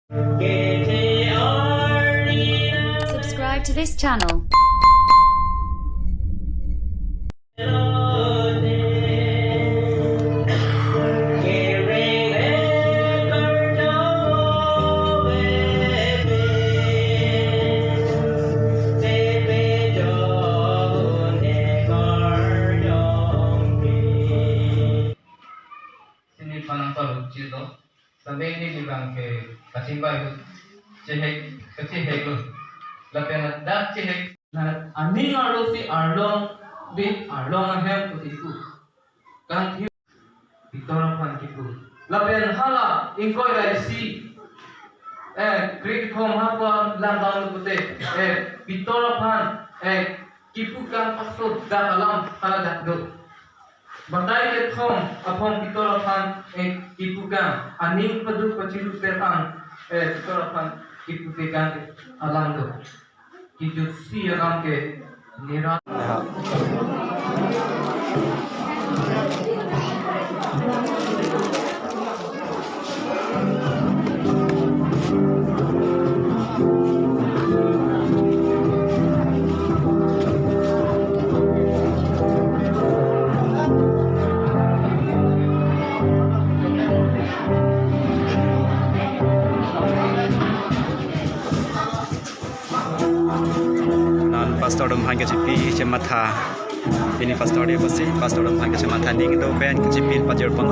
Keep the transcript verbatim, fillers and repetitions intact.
Subscribe to this channel. Sini panang palu chilo. Sampai ini di bangke kachimbai hu. Chehek, kachehek lo. Lapen dak chehek. Na aning arlo si arlong bin arlong ahem kuti pu. Kan thi Pitor aphan kipu. Lapen hala ingkoi ra isi. Eh, kre-kethom hapon langdam pute. Eh, Pitor aphan, eh, kipu kan paso dak alam hala dak do. Batai kethom aphong Pitor aphan, eh, kipu kan aning padu pachiru terang, eh, Pitor aphan kipu te kan alam do. Kijutsi alam ke nira. Non pastor atum aphan kachipi chematha. Pini pastor dia pasi, pastor atum aphan kachematha aning do pen kachipi pajir pon.